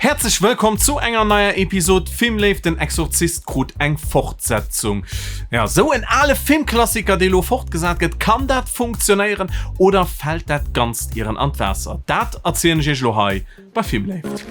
Häerzlech wëllkomm zu enger neier Episod Filmléift. Den Exorzist krut eng Fortsetzung. Ja, sou en ale Filmklassiker, dee lo fortgesat gëtt, kann dat funktionéieren oder fält dat Ganzt ieren an d'Waasser? Dat erzielen ech iech lo hei bei Filmléift.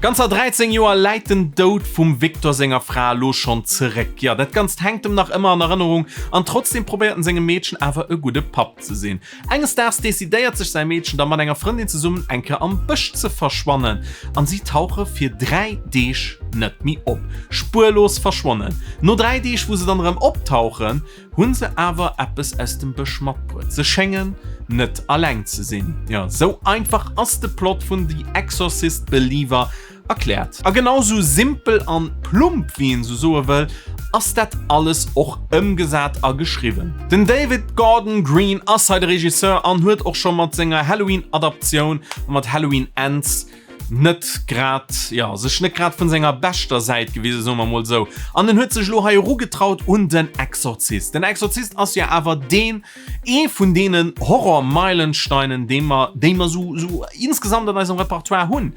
Ganzer 13 Joer läit den Doud vum Victor senger Fra elo schonn zeréck. Jo, dat Ganzt hänkt em nach ëmmer an Erënnerung an trotzdeem probéiert en sengem Meedchen awer e gudde Papp ze sinn. Enges Daags decidéiert sech säi Meedchen da mat enger Frëndin zesummen eng Kéier am Bësch ze verschwannen an si tauche fir 3 Deeg net méi op. Spuerlos verschwonnen. No 3 Deeg wou se dann erëm optauchen, Hunn se awer eppes aus dem Bësch matbruet? Se schéngen net alleng ze sinn. Jo, sou einfach ass de Plot vun The Exorcist Believer erkläert. A genau sou simpel an plump, wéi een sou soe wëll, ass dat alles och ëmgesat a geschriwwen. Den David Gordon Green ass hei de Regisseur an huet och scho mat senger Halloween-Adaptioun a mat Halloween Ends net grad, jo, sech net grad vun senger beschter Säit gewisen, soe mer mol esou. An en huet sech elo hei erugetraut un den Exorzist. Den Exorzist ass jo awer deen, ee vun deenen Horror-Meilensteinen, dee mer, déi mer esou, esou insgesamt an eisem Repertoire hunn.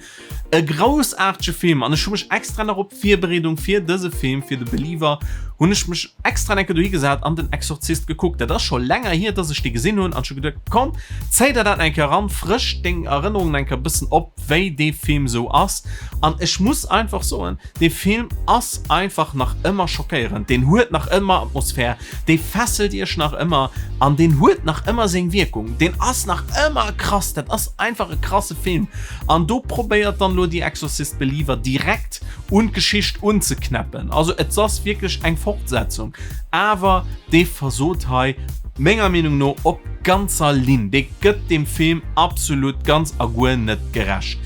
E groussaartege Film an ech hu mech extra nach op d'Virbereedung fir dëse Film, fir The Believer, hunn ech mech extra eng Kéier dohi gesat an den Exorzist gekuckt. Dat ass scho länger hier, dass ech dee gesinn hunn an ech hu geduet, komm, zéi der dat eng Kéier eran, frësch deng Erënnerungen eng Kéier e bëssen op, wéi dee Film esou ass. An ech muss einfach soen, dee Film ass einfach nach ëmmer schockéierend, deen huet nach ëmmer Atmosphär, dee fesselt iech nach ëmmer an deen huet nach ëmmer seng Wierkung, deen ass nach ëmmer krass, dat ass einfach e krasse Film. An do probéiert dann elo The Exorcist Believer direkt un d'Geschicht unzeknäppen. Also et ass wierklech eng Fortsetzung, awer dee versot hei menger Meenung no op ganzer Linn. Dee gëtt dem Film absolut ganz a guer net gerecht.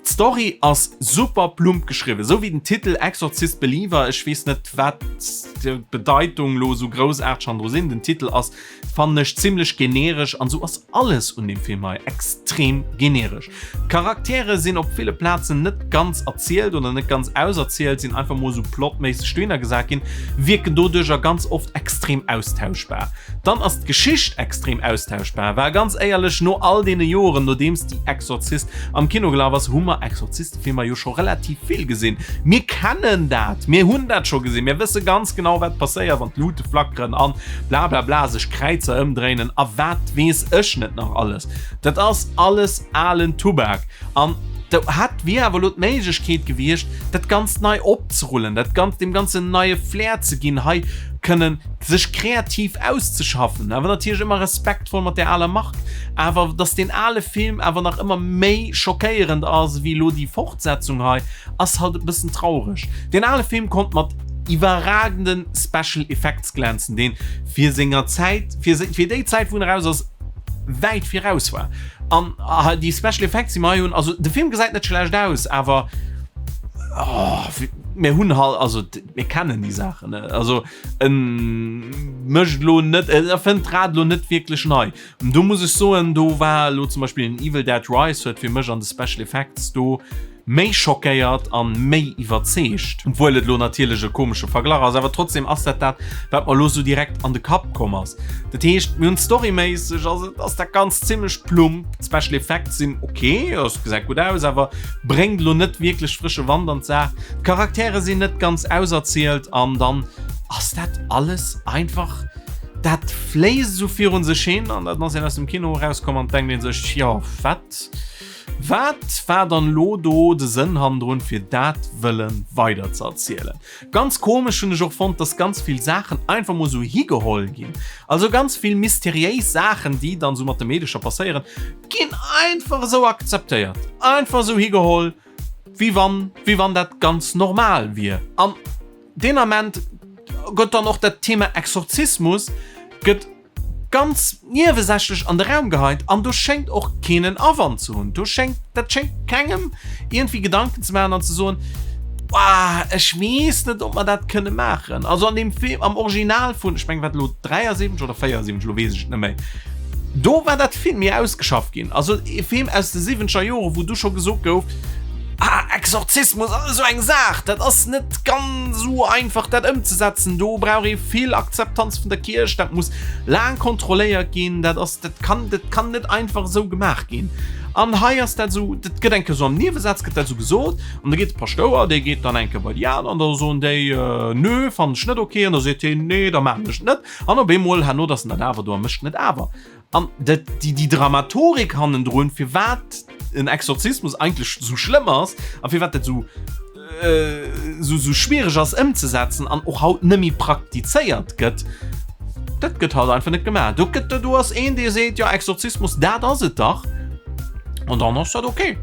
D'Story ass super plump geschriwwen, esou wéi den Titel Exorcist Believer. Ech weess net wat d'Bedeitung lo esou groussaarteg han dru sinn. Den Titel ass fannen ech zimlech generesch an sou ass alles un dem Film hei extrem generesch. D'Charaktere sinn op ville Plazen net ganz erzielt oder net ganz auserzielt, sinn einfach mol sou plotméisseg dohinner gesat ginn, wierken doduercher ganz oft extrem austauschbar. Dann ass d'Geschicht extrem austauschbar, well ganz éierlech, no all deene Joren, nodeems Die Exorzist am Kino gelaf ass, hu mer Exorzistefilmer jo scho relativ vill gesinn. Mir kennen dat, mir hunn dat scho gesinn, mir wësse ganz genau wat passéiert, wann d'Lute flackeren an blablabla, sech Kräizer ëmdréinen a wat weess ech net nach alles. Dat ass alles alen Tubak an do hätt, wier awer elo d'Méiglechkeet gewiescht, dat Ganzt nei opzerullen, dat Ganzt, deem Ganzen en neie Flair ze ginn, hei kënnen sech kreativ auszeschaffen, awer natierlech ëmmer respektvoll mat där aler Mark, awer dass deen ale Film awer nach ëmmer méi schockéierend ass ewéi elo déi Fortsetzung hei, ass halt e bëssen traureg. Deen ale Film konnt mat iwwerragende Special Effects glänzen, deen fir senger Zäit, fir fir déi Zäit wou en eraus ass, wäit viraus war. An déi Special Effects déi mer hei hunn, also de Film gesäit net schlecht aus, awer oh, mir hunn halt, also mir kennen déi Saachen, ne? Also en mécht elo net, en erfënnt d'Rad elo net wierklech nei. Do muss ech soen, do war elo zum Beispill en Evil Dead Rise huet fir mech an de Special Effects do méi schockéiert an méi iwwerzeegt. Obwuel et elo natierlech e komesche Verglach ass, awer trotzdem ass dat dat, wat mer elo sou direkt an de Kapp komm ass. Dat heescht, mir hunn storyméisseg ass et ass dat Ganzt zimmlech plump, d'Special Effects sinn ok, et gesäit gutt aus, awer bréngt elo net wierklech frësche Wand an d'Saach. D'Charaktere sinn net ganz auserzielt an dann ass dat alles einfach, dat fléisst esou virun sech hin an dann ass een aus dem Kino erauskomm an denkt een sech, jo wat? Wat war dann lo do de Sënn hannendrun fir dat wëllen weider ze erzielen? Ganz komesch hunn ech och fonnt, dass ganz vill Saachen einfach mol sou higeholl ginn. Also ganz vill mysteriéis Saachen déi dann sou mat de Meedecher passéieren, ginn einfach esou akzeptéiert, einfach esou higeholl wéi wann wéi wann dat ganz normal wier. An deen Ament gëtt dann och dat Thema Exorzismus gëtt ganz niewesächlech an de Raum geheit an do schéngt och keen en Awand ze hunn. Do schéngt, dat schéngt kengem iergendwéi Gedanken ze maachen an ze soen, Boah, ech weess net, ob mer dat kënne maachen. Also an deem Film, am Original vun, ech mengen, wat elo 73 oder 74, elo weess ech et net méi, do war dat vill méi ausgeschafft ginn. Also e Film aus de siwwenzeger Joren, wou du scho gesot gouf. Ah, Exorzismus ass esou eng Saach, dat ass net ganz esou einfach dat ëmzesetzen. Do brauch ee vill Akzeptanz vun der Kierch, dat muss laang kontrolléiert ginn, dat ass, dat kann, dat kann net einfach esou gemaach ginn. An hei ass dat esou, dat gëtt eng Kéier esou am Niewesaz gëtt dat esou gesot an da geet de Paschtouer, dee geet dann eng Kéier bei déi aner an da soen déi, Nö, fannen ech net ok. An da seet hien, Nee, da maachen ech et net. An op eemol herno, datt en dat awer do a mécht en et awer. An dat, déi, déi Dramatorik hannendrun, firwat en Exorzismus eigentlech sou schlëmm ass a firwat dat sou, sou, sou schwiereg ass ëmzesetzen an och haut net méi praktizéiert gëtt, dat gëtt haut einfach net gemaach. Do gëtt, do ass een, dee seet, jo, Exorzismus, dat ass et dach. An dann ass dat okay.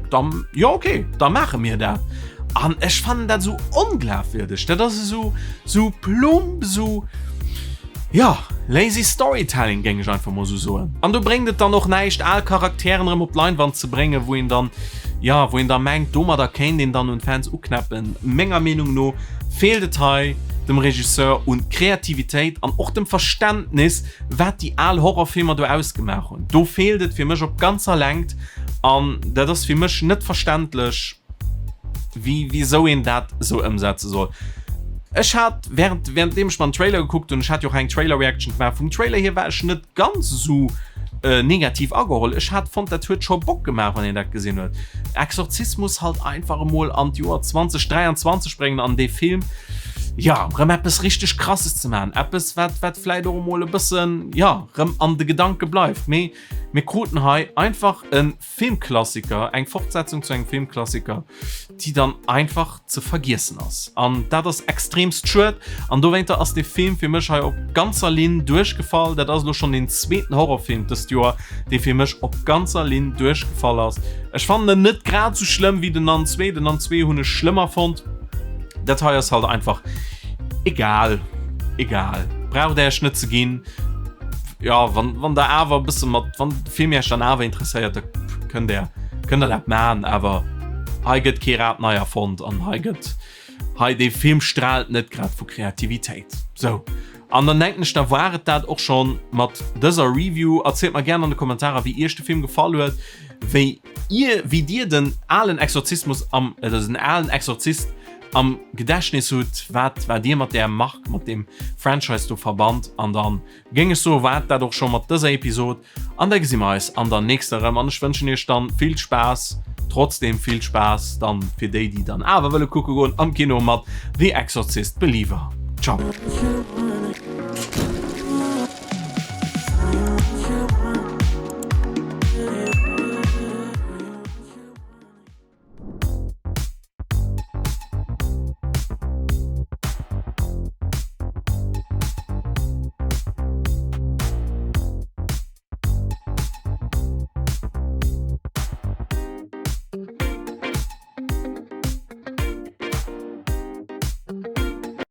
Dann, jo, okay, da maache mir dat. An ech fannen dat esou onglafwierdeg. Dat ass esou, esou plump, esou. Jo, lazy storytelling géing ech einfach mol sou soen. An do bréngt et dann och näischt al Charakteren erëm op d'Leinwand ze bréngen, wou een dann, jo, wou een da mengt domadder kéint een dann un d'Fans uknäppen. Menger Meenung no feelt et hei dem Regisseur un Kreativitéit an och dem Verständnis wat déi al Horrorfilmer do ausgemaach hunn. Do feelt et fir mech op ganzer Längt an dat ass fir mech net verständlech. wéi wisou een dat esou ëmsetze soll. Ech hat während währenddem ech mer den Trailer gekuckt hunn, ech hat jo och eng Trailer Reaction gemaach, vum Trailer hier war ech net ganz esou negativ ageholl. Ech hat fonnt dat huet scho Bock gemaach wann een dat gesinn huet. Exorzismus halt einfach emol an d'Joer 2023 bréngen an dee Film jo rëm eppes richteg krasses ze maachen, eppes wat wat vläit och emol e bëssen jo rëm an de Gedanke bleift. Mee mir kruten hei einfach e Filmklassiker, eng Fortsetzung zu engem Filmklassiker, déi dann einfach ze vergiessen ass. An dat ass extremst schued. An dowéinter ass dee Film fir mech hei op ganzer Linn duerchgefall. Dat ass elo schonn deen zweeten Horrorfilm dëst Joer, dee fir mech op ganzer Linn duerchgefall ass. Ech fannen en net grad esou schlëmm wéi den Nun 2. Den Nun 2 hunn ech schlëmmer fonnt. Dat hei ass halt einfach egal. Egal. Braucht Äech net ze ginn. Ja, wann, wann der awer e bësse mat, wann de Film Iech dann awer interesséiert, da kënnt der, kënnt der dat man, awer hei gëtt kee Rad nei erfonnt an hei gëtt, hei dee Film straalt net grad vu Kreativitéit. Sou, an dann denken ech, da war et dat och schonn mat dëser Review. Erzielt mer gären an de Kommentarer, wéi Iech de Film gefall huet, wéi Dir, wéi Dir den alen Exorzismus am, äh, den alen Exorzist am Gedächtnis hutt, wat wat Dir mat där Mark, mat deem Franchise do verbannt. An dann géing ech soe war et dat och scho mat dëser Episod an da gesi mer eis an der nächster erëm an ech wënschen iech dann vill Spaass, trotzdem vill Spaass dann fir déi déi dann awer wëlle kucke goen am Kino mat The Exorcist Believer. Ciao.